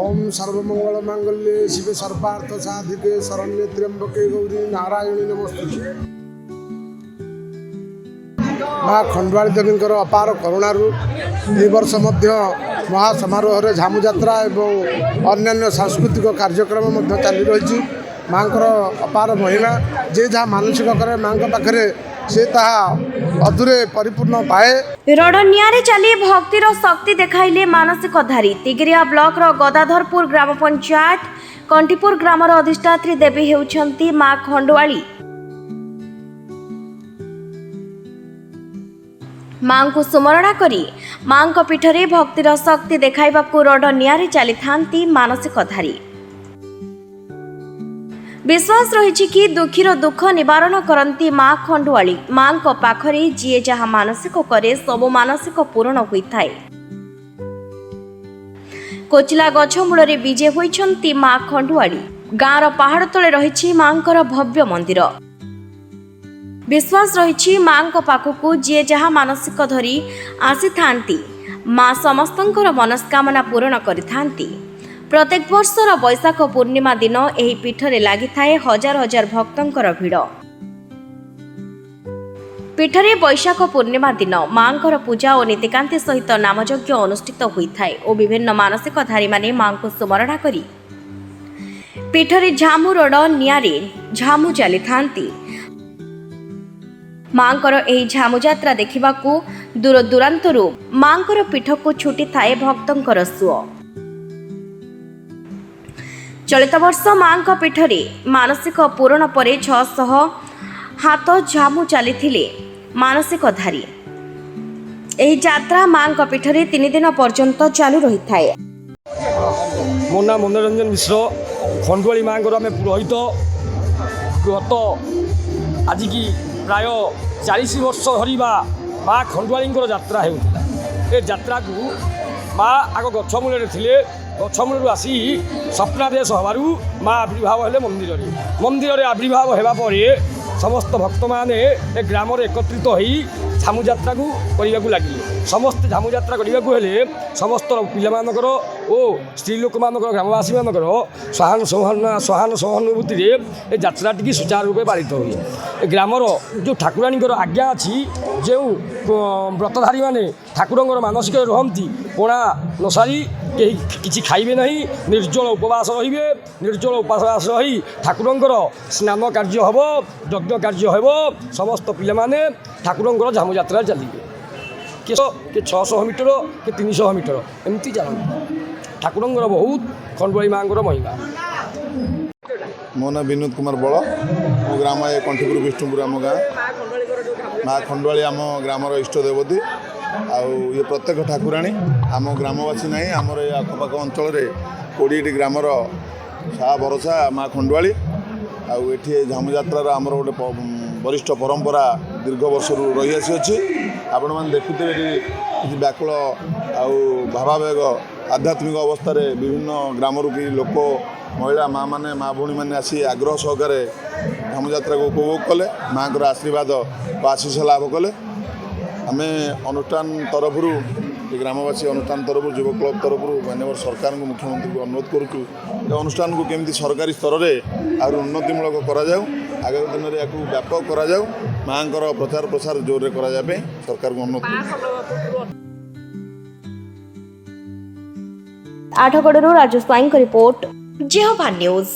ଓମ୍ ସର୍ବମଙ୍ଗଳ ମାଙ୍ଗଲ୍ୟେ ଶିବେ ସର୍ବାର୍ଥ ସାଧିକେ ଶରଣ୍ୟେ ତ୍ର୍ୟମ୍ବକେ ଗୌରୀ ନାରାୟଣୀ ନମସ୍ତୁତେ। ମା ଖଣ୍ଡୁଆଳୀ ଦେବୀଙ୍କର ଅପାର କରୁଣାରୁ ଏହି ବର୍ଷ ମଧ୍ୟ ମହାସମାରୋହରେ ଝାମୁଯାତ୍ରା ଏବଂ ଅନ୍ୟାନ୍ୟ ସାଂସ୍କୃତିକ କାର୍ଯ୍ୟକ୍ରମ ମଧ୍ୟ ଚାଲି ରହିଛି। ମାଙ୍କର ଅପାର ମହିମା, ଯେ ଯାହା ମାନସିକ କରେ ମାଙ୍କ ପାଖରେ ସେ ତାହା ଅଧୁରେ ପରିପୂର୍ଣ୍ଣ ପାଏ। ରଡ଼ ନିଆଁରେ ଚାଲି ଭକ୍ତିର ଶକ୍ତି ଦେଖାଇଲେ ମାନସିକଧାରୀ। ତିଗିରିଆ ବ୍ଲକର ଗଦାଧରପୁର ଗ୍ରାମ ପଞ୍ଚାୟତ କଣ୍ଟିପୁର ଗ୍ରାମର ଅଧିଷ୍ଠାତ୍ରୀ ଦେବୀ ହେଉଛନ୍ତି ମା ଖଣ୍ଡୁଆଳୀ। ମାଙ୍କୁ ସୁମରଣା କରି ମାଙ୍କ ପୀଠରେ ଭକ୍ତିର ଶକ୍ତି ଦେଖାଇବାକୁ ରଡ଼ ନିଆଁରେ ଚାଲିଥାନ୍ତି ମାନସିକଧାରୀ। ବିଶ୍ୱାସ ରହିଛି କି ଦୁଃଖୀର ଦୁଃଖ ନିବାରଣ କରନ୍ତି ମା ଖଣ୍ଡୁଆଳୀ। ମାଙ୍କ ପାଖରେ ଯିଏ ଯାହା ମାନସିକ କରେ, ସବୁ ମାନସିକ ପୂରଣ ହୋଇଥାଏ। କୋଚିଲା ଗଛ ମୂଳରେ ବିଜେ ହୋଇଛନ୍ତି ମା ଖଣ୍ଡୁଆଳୀ। ଗାଁର ପାହାଡ଼ ତଳେ ରହିଛି ମାଙ୍କର ଭବ୍ୟ ମନ୍ଦିର। ବିଶ୍ୱାସ ରହିଛି, ମାଙ୍କ ପାଖକୁ ଯିଏ ଯାହା ମାନସିକ ଧରି ଆସିଥାନ୍ତି, ମା ସମସ୍ତଙ୍କର ମନସ୍କାମନା ପୂରଣ କରିଥାନ୍ତି। ପ୍ରତ୍ୟେକ ବର୍ଷର ବୈଶାଖ ପୂର୍ଣ୍ଣିମା ଦିନ ଏହି ପୀଠରେ ଲାଗିଥାଏ ହଜାର ହଜାର ଭକ୍ତଙ୍କର ଭିଡ଼। ପୀଠରେ ବୈଶାଖ ପୂର୍ଣ୍ଣିମା ଦିନ ମାଙ୍କର ପୂଜା ଓ ନୀତିକାନ୍ତି ସହିତ ନାମଯଜ୍ଞ ଅନୁଷ୍ଠିତ ହୋଇଥାଏ ଓ ବିଭିନ୍ନ ମାନସିକଧାରୀମାନେ ମାଙ୍କୁ ସୁମରଣା କରି ପୀଠରେ ଝାମୁ ରଡ଼ ନିଆଁରେ ଝାମୁ ଚାଲିଥାନ୍ତି। ମାଙ୍କର ଏହି ଝାମୁ ଯାତ୍ରା ଦେଖିବାକୁ ଦୂର ଦୂରାନ୍ତରୁ ମାଙ୍କର ପୀଠକୁ ଛୁଟିଥାଏ ଭକ୍ତଙ୍କର ସୁଅ। ଚଳିତ ବର୍ଷ ମାଙ୍କ ପୀଠରେ ମାନସିକ ପୂରଣ ପରେ 600 ହାତ ଝାମୁ ଚାଲିଥିଲେ ମାନସିକଧାରୀ। ଏହି ଯାତ୍ରା ମାଙ୍କ ପୀଠରେ 3 ଦିନ ପର୍ଯ୍ୟନ୍ତ ଚାଲୁ ରହିଥାଏ। ମୋ ନାଁ ମନୋରଞ୍ଜନ ମିଶ୍ର। ଖଣ୍ଡୁଆଳି ମାଆଙ୍କର ଆମେ ପୁରୋହିତ। ଗତ ଆଜିକି ପ୍ରାୟ 40 ବର୍ଷ ଧରି ମା ଖଣ୍ଡୁଆଳିଙ୍କର ଯାତ୍ରା ହେଉଥିଲା। ଏ ଯାତ୍ରାକୁ ମା ଆଗ ଗଛ ମୂଳରେ ଥିଲେ। ଗଛ ମୂଳରୁ ଆସି ସ୍ୱପ୍ନାଦେଶ ହେବାରୁ ମା ଆବିର୍ଭାବ ହେଲେ ମନ୍ଦିରରେ। ମନ୍ଦିରରେ ଆବିର୍ଭାବ ହେବା ପରେ ସମସ୍ତ ଭକ୍ତମାନେ ଏ ଗ୍ରାମରେ ଏକତ୍ରିତ ହୋଇ ଝାମୁ ଯାତ୍ରାକୁ କରିବାକୁ ଲାଗିଲେ। ସମସ୍ତେ ଝାମୁ ଯାତ୍ରା କରିବାକୁ ହେଲେ ସମସ୍ତ ପିଲାମାନଙ୍କର ଓ ସ୍ତ୍ରୀ ଲୋକମାନଙ୍କର, ଗ୍ରାମବାସୀମାନଙ୍କର ସହାନ ସହାନୁଭୂତିରେ ଏ ଯାତ୍ରାଟିକି ସୁଚାରୁ ରୂପେ ପାଳିତ ହୁଏ। ଏ ଗ୍ରାମର ଯେଉଁ ଠାକୁରାଣୀଙ୍କର ଆଜ୍ଞା ଅଛି, ଯେଉଁ ବ୍ରତଧାରୀମାନେ ଠାକୁରଙ୍କର ମାନସିକରେ ରୁହନ୍ତି, ପଣା ନସାରି କେହି କିଛି ଖାଇବେ ନାହିଁ, ନିର୍ଜଳ ଉପବାସ ରହିବେ। ନିର୍ଜଳ ଉପବାସ ରହି ଠାକୁରଙ୍କର ସ୍ନାନ କାର୍ଯ୍ୟ ହେବ, ଯଜ୍ଞ କାର୍ଯ୍ୟ ହେବ। ସମସ୍ତ ପିଲାମାନେ ଠାକୁରଙ୍କର ଝାମୁ ଯାତ୍ରା ଚାଲିବେ। କିଏ କିଏ 600 ମିଟର, କିଏ 300 ମିଟର ଏମିତି ଚାଲନ୍ତି। ଠାକୁରଙ୍କର ବହୁତ, ଖଣ୍ଡୁଆଳି ମାଆଙ୍କର ମହିମା। ମୋ ନାଁ ବିନୋଦ କୁମାର ବଳ। ମୋ ଗ୍ରାମ ଏ କଣ୍ଠିପୁର ବିଷ୍ଣୁପୁର ଆମ ଗାଁ। ମା ଖଣ୍ଡୁଆଳି ଆମ ଗ୍ରାମର ଇଷ୍ଟ ଦେବତୀ ଆଉ ଇଏ ପ୍ରତ୍ୟକ୍ଷ ଠାକୁରାଣୀ। ଆମ ଗ୍ରାମବାସୀ ନାହିଁ, ଆମର ଏ ଆଖପାଖ ଅଞ୍ଚଳରେ 20ଟି ଗ୍ରାମର ସାହା ଭରସା ମା ଖଣ୍ଡୁଆଳି। ଆଉ ଏଠି ଏ ଝାମୁଯାତ୍ରାର ଆମର ଗୋଟେ ବରିଷ୍ଠ ପରମ୍ପରା ଦୀର୍ଘ ବର୍ଷରୁ ରହିଆସିଅଛି। ଆପଣମାନେ ଦେଖୁଥିବେ, ଏଠି କିଛି ବ୍ୟାକୁଳ ଆଉ ଭାବାବେଗ ଆଧ୍ୟାତ୍ମିକ ଅବସ୍ଥାରେ ବିଭିନ୍ନ ଗ୍ରାମରୁ କି ଲୋକ, ମହିଳା, ମା' ମାନେ, ମା' ଭଉଣୀମାନେ ଆସି ଆଗ୍ରହ ସହକାରେ ଝାମୁଯାତ୍ରାକୁ ଉପଭୋଗ କଲେ, ମା'ଙ୍କର ଆଶୀର୍ବାଦ ଓ ଆଶିଷ ଲାଭ କଲେ। ଆମେ ଅନୁଷ୍ଠାନ ତରଫରୁ, ଏ ଗ୍ରାମବାସୀ ଅନୁଷ୍ଠାନ ତରଫରୁ, ଯୁବ କ୍ଲବ ତରଫରୁ ମାନ୍ୟବର ସରକାରଙ୍କୁ, ମୁଖ୍ୟମନ୍ତ୍ରୀଙ୍କୁ ଅନୁରୋଧ କରୁଛୁ, ଏ ଅନୁଷ୍ଠାନକୁ କେମିତି ସରକାରୀ ସ୍ତରରେ ଆହୁରି ଉନ୍ନତିମୂଳକ କରାଯାଉ, ଆଗାମୀ ଦିନରେ ଏହାକୁ ବ୍ୟାପକ କରାଯାଉ, ମା'ଙ୍କର ପ୍ରଚାର ପ୍ରସାର ଜୋରରେ କରାଯିବା ପାଇଁ ସରକାରଙ୍କୁ ଅନୁରୋଧ କରୁଛୁ। ଆଠଗଡ଼ରୁ ରାଜୁ ସ୍ୱାଇଁଙ୍କ ରିପୋର୍ଟ, ଜିହ୍ବା ନ୍ୟୁଜ୍।